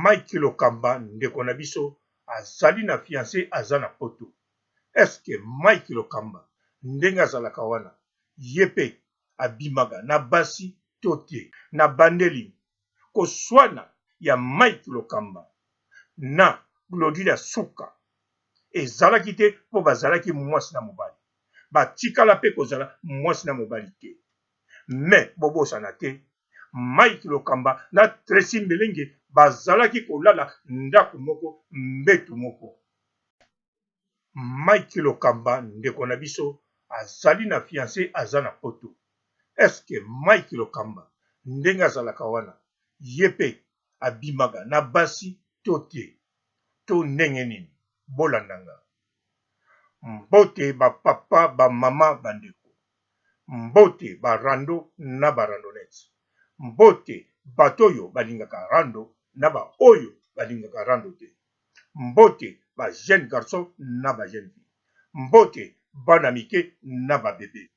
Mike Lokamba ndeko na biso azali na fiance aza na poto. Est ce que Mike Lokamba ndenge azalaka wana ye pe abimaka na basi to te? Na bandeli koswana ya Mike Lokamba na Glody Lasuka ezalaki te po bazalaki mwasi na mobali. Batikala pe kozala mwasi na mobali te. Mais bobosana te Mike Lokamba na Trecy Mbelenge bazalaki kolala ndako moko mbetu moko. Mike Lokamba ndeko na biso azali na fiance aza na poto. Est ce que Mike Lokamba ndenge azalaka wana ye pe abimaka na basi to te? To ndenge nini? Bolanda nga. Mbote ba papa ba mama ba ndeko. Mbote ba rando na ba randonnettes. Mbote bato oyo balingaka rando na ba oyo balingaka rando te. Mbote ba jeunes garçons na ba jeunes filles. Mbote bana mike na ba bebes.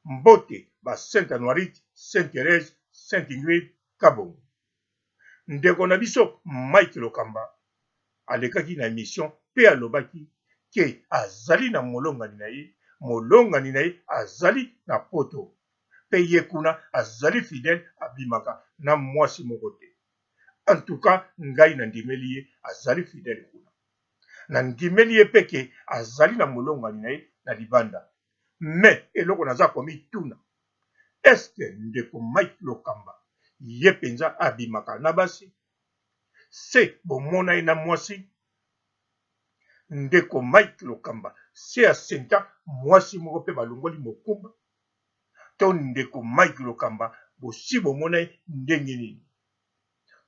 Mbote ba Saint Anuarite, Saint Therèse, Saint Ingrid, Kabongo. Ndeko na biso Mike Lokamba alekaki na emission pe alobaki ke azali na molongani na ye, molongani na ye azali na poto pe ye kuna azali fidèle abimaka na mwasi moko te. En tout cas ngai na ndimeli ye azali fidèle kuna. Na ndimeli ye pe ke azali na molongani na ye na libanda. Mais eloko naza komituna est ce que ndeko Mike Lokamba ye penza abimaka na basi? Se bomona ye na mwasi? Ndeko Mike Lokamba se asenta mwasi moko pe balongoli mokumba? To ndeko Mike Lokamba bosi bomona ye ndenge nini?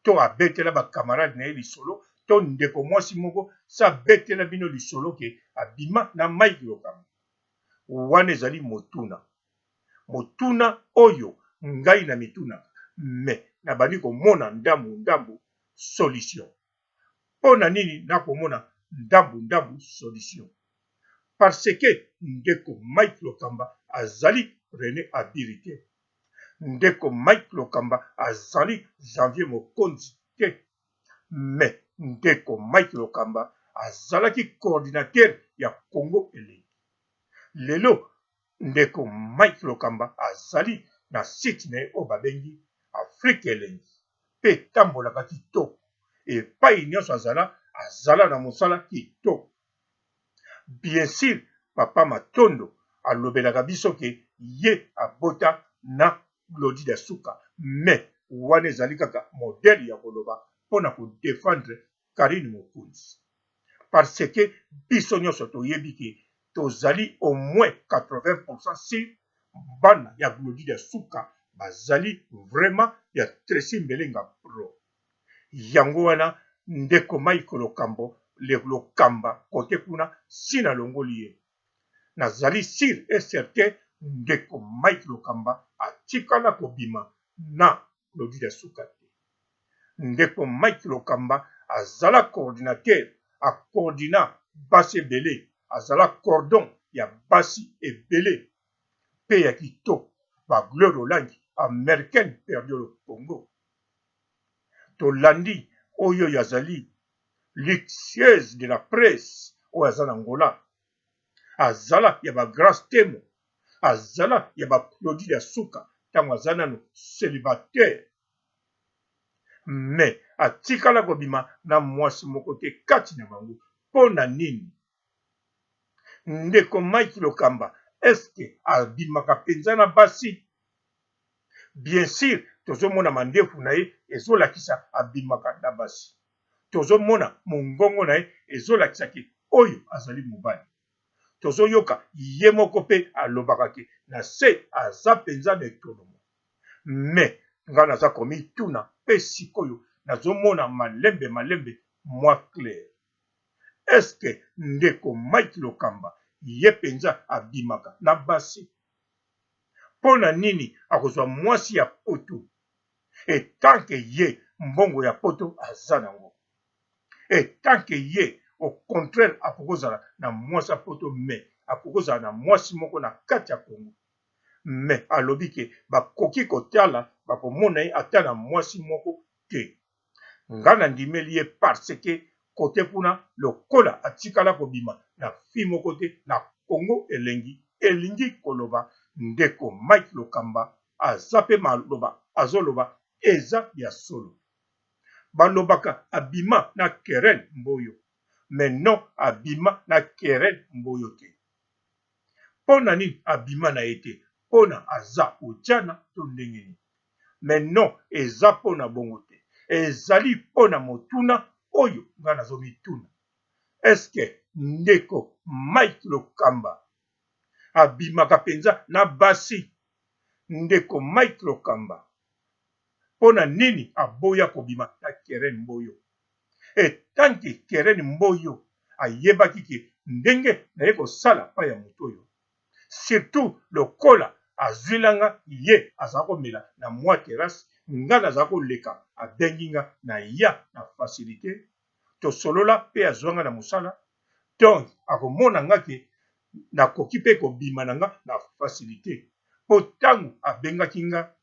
To abetela ba camarades na ye lisolo to ndeko mwasi moko se abetela bino lisolo ke abima na Mike Lokamba? Wana ezali motuna. Motuna oyo ngai na mitunaka mais na bandi komona ndambu ndambu solution. Pona nini na komona ndambu ndambu solution? Parce que ndeko Mike Lokamba azali Rene Abiri te. Ndeko Mike Lokamba azali Janvier Mokonzi te. Mais ndeko Mike Lokamba azalaki coordinateur ya Congo Elengi. Lelo Ndeko Mike Lokamba azali na site na ye oyo babengi Afrique Elengi pe etambolaka kitoko. Epayi nionso azala, azala na mosala kitoko. Bien sur papa Matondo alobelaka biso ke ye abota na Glody Dasuka mais wana ezali kaka modèle ya koloba pona ko defendre Carine Mokonzi. Parce que biso nionso toyebi ke tozali au moins 80% sur bana ya Glody ya suka bazali vraiment ya Trecy Mbelenga pro. Yango wana ndeko Mike Lokambo le Lokamba cote kuna si nalongoli ye. Nazali sur et certain ndeko Mike Lokamba atikala kobima na Glody ya suka te. Ndeko Mike Lokamba azala coordinateur, a coordina basi ebele, azala cordon ya basi ebele pe ya kitoko, ba Gloire Olangi, Americaine perdue au Congo. Tolandi oyo oyo azali luxueuse de la presse oyo aza na Angola, azala ya ba Grace Temo, azala ya ba Claudie Diasuka tango aza nanu celibataire. Mais atikala kobima na muasi moko te kati na bango pona nini? Ndeko Mike Lokamba est ce que abimaka penza na basi? Bien sur tozo mona mandefu na ye ezo lakisa abimaka na basi. Tozo mona mongongo na ye ezo lakisa ke oyo azali mobali. Tozo yoka ye moko pe alobaka ke na se aza penza na etolomo. Mais nga naza komituna pe sikoyo nazo mona malembe malembe mua clair. Est ce que ndeko Mike Lokamba ye penza abimaka na basi? Pona nini akozua muasi ya poto et tant que ye mbongo ya poto aza nango? Et tant que ye au contraire akoki kozala na muasi ya poto mais akoki kozala na muasi moko na kati ya Congo. Mais alobi ke bakoki kotala bakomona ye ata na mwasi moko te. Nga nandimeli ye parce que cote kuna lokola atikala kobima na fille moko te na Congo elengi elingi koloba ndeko Mike Lokamba aza pe maloba azoloba eza ya solo. Balobaka abima na Keren Mboyo mais non abima na Keren Mboyo te. Pona nini abima na ye te? Pona aza Ujana to ndenge nini? Mais non eza pona bongo te ezali pona motuna oyo nga nazo mituna est ce que ndeko Mike Lokamba abimaka penza na basi? Ndeko Mike Lokamba pona nini aboya kobima na Keren Mboyo? Et tant que Keren Mboyo ayebaki ke ndenge naye kosala pa ya moto oyo Surtout lokola azuila nga ye azala komela na mua terrasse nga nazala koleka abengi nga na ya na facilite tosolola pe azua nga na musala donc akomona nga ke nakoki pe kobima na nga na facilite po tangu abengaki nga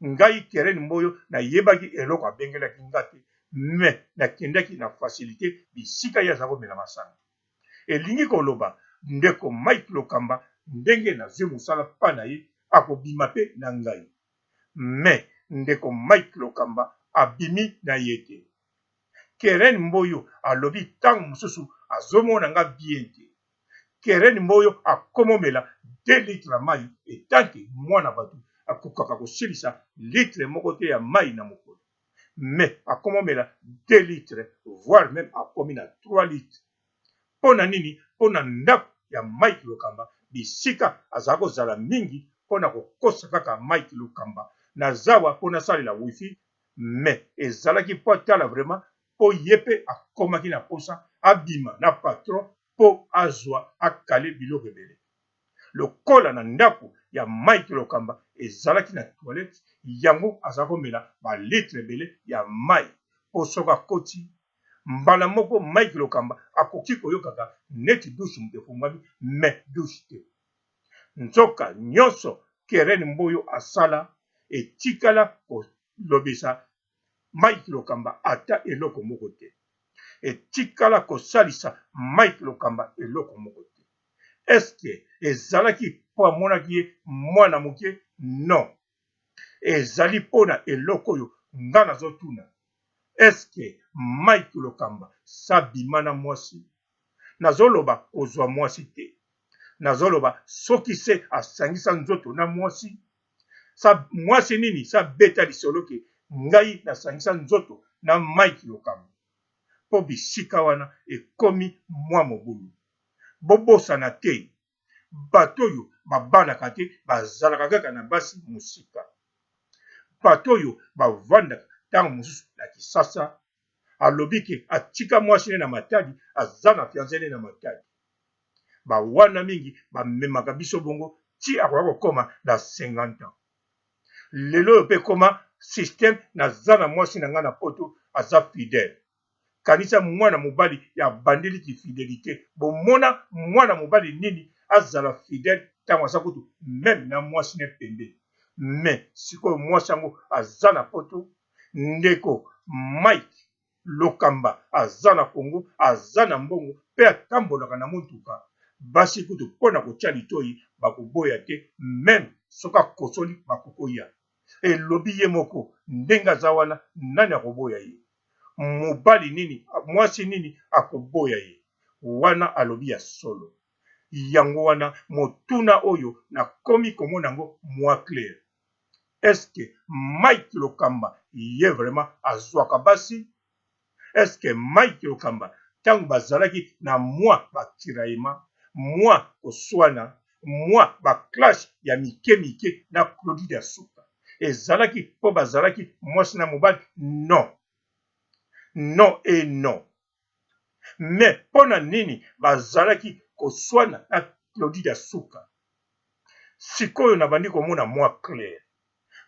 ngai Keren Mboyo nayebaki eloko abengelaki nga te mais nakendaki na facilite bisika ye aza komela masanga. Elingi koloba ndeko Mike Lokamba ndenge nazui musala pa na ye akobima pe na ngai. Mais ndeko Mike Lokamba abimi na ye te. Keren Mboyo alobi tango mosusu azomona nga bien te. Keren Mboyo akomomela deux litres ya mayi etant que mwana batu akokaka kosilisa litre moko te ya mayi na mokolo. Mais akomomela deux litres voire meme akomi na trois litres. Mpo na nini? Mpo na ndako ya Mike Lokamba bisika azala kozala mingi mpo na kokosa kaka Mike Lokamba nazawa mpo nasalela wifi mais ezalaki mpo atala vraiment mpo ye mpe akomaki na posa abima na patron mpo azwa akale biloko ebele. Lokola na ndako ya Mike Lokamba ezalaki na toilette yango azala komela ba litre ebele ya mayi mpo soki akoti Mbala moko Mike Lokamba akoki koyokaka neti douche efungwami mais douche te. Nzoka nionso Keren Mboyo asala etikala kolobisa Mike Lokamba ata eloko moko te. Etikala kosalisa Mike Lokamba eloko moko te. Est-ce que ezalaki po amonaki ye mwana moke? Non. Ezali po na eloko oyo nga nazotuna. Est ce que Mike Lokamba s'abima na mwasi? Nazoloba kozua mwasi te. Nazoloba soki se asangisa nzoto na mwasi. Sa mwasi nini s'abeta lisolo ke ngai nasangisa nzoto na Mike Lokamba? Po bisika wana ekomi mwa mobulu. Bobosana te bato oyo babalaka te bazalaka kaka na basi mosika. Bato oyo bavandaka ntango mosusu na Kisasa, alobi ke atika mwasi ne na Matadi, aza na fiance ne na Matadi. Ba wana mingi bamemaka biso bongo ti akoya kokoma na 50 ans. Lelo oyo pe ekoma système naza na mwasi na ngai na poto aza fidèle. Kanisa mwana mobali ya abandeli ki fidelite bomona mwana mobali nini azala fidèle tango aza kutu meme na mwasi ne pembeni mais sikoyo mwasi yango aza na poto ndeko Mike lokamba aza na Congo aza na mbongo pe atambolaka na mutuka basi kutu pona kotia litoyi bakoboya te meme soki akosoli bakokoya elobi ye moko ndenge aza wana nani akoboya ye mobali nini mwasi nini akoboya ye wana alobi ya solo yango wana motuna oyo nakomi komona yango mwa clair est ce que Mike Lokamba ye vraiment azwaka basi est ce que Mike Lokamba tango bazalaki na mwa ba tiraillement mwa koswana mwa ba clash ya mike mike na Claudie Diasuka ezalaki po bazalaki mwasi na mobali non non et non mais pona nini bazalaki koswana na Claudie Diasuka sikoyo nabandi komona mwa clair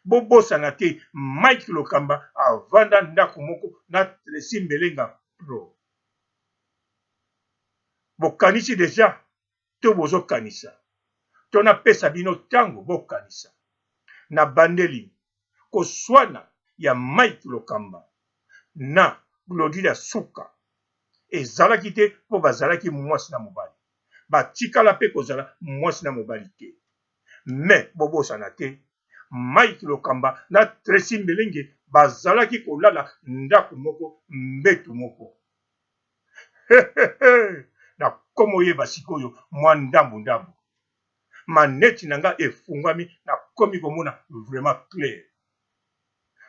bobosana te Mike Lokamba avanda ndako moko na Tracy Mbelenga Pro bokanisi deja to bozokanisa to napesa bino tango bokanisa na bandeli koswana ya Mike Lokamba. na Glody ya suka ezalaki te mpo bazalaki mwasi na mobali. Batikala mpe kozala mwasi na mobali te. Mais bobosana te Mike Lokamba na Tracy Mbelenge bazalaki kolala ndako moko mbetu moko. Nakomoyeba sikoyo mwa ndambu ndambu. Maneti na nga efungwami nakomi komona vraiment clair.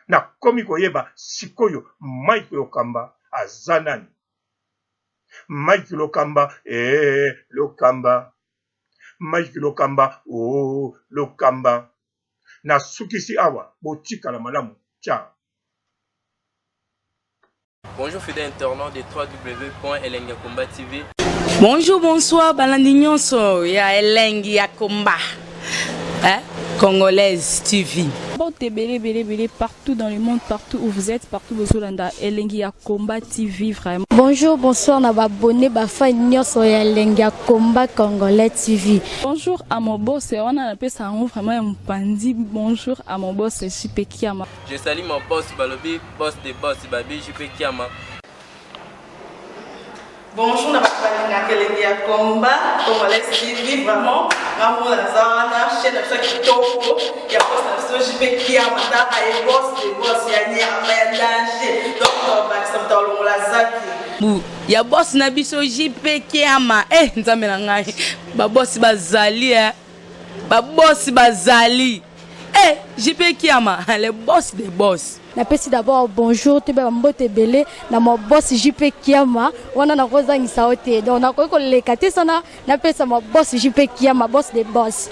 Nakomi koyeba sikoyo Mike Lokamba aza nani. Mike Lokamba ee Lokamba Mike Lokamba ooh Lokamba Nasukisi awa botikala malamu ciao. Bonjour fidèle internaute de www.elengiyakomba TV. Bonjour, bonsoir, balandi nyonso ya elengi ya komba. Hein? Congolaise TV. Mbote ebele ebele ebele partout dans le monde, partout où vous êtes, partout bozolanda elengi ya Combat TV vraiment. Bonjour, bonsoir na ba abonnés ba fans nyonso ya elengi ya Combat Congolais TV. Bonjour à mon boss, wana napesa yango vraiment ya mopanzi. Bonjour à mon boss JP Kiama. Je salue mon boss balobi boss de boss babi JP Kiama. Bonjour na bato balingaka elengi ya combat congolais TV vraiment nga moko naza wana chaîne na biso ya kitoko ya boss na biso JP Kiama tala ye boss de boss ya nyama ya danger donc tobakisa moto alongola zaki bu ya boss na biso JP Kiama eh nzambe na ngai ba boss bazali eh ba boss bazali eh JP Kiama le boss de boss. Napesi d'abord bonjour toyeba ba mbote ebele na ma boss JP Kiama wana nakozangisa yo te donc nakoki koleka te sana napesa ma boss JP Kiama boss de boss.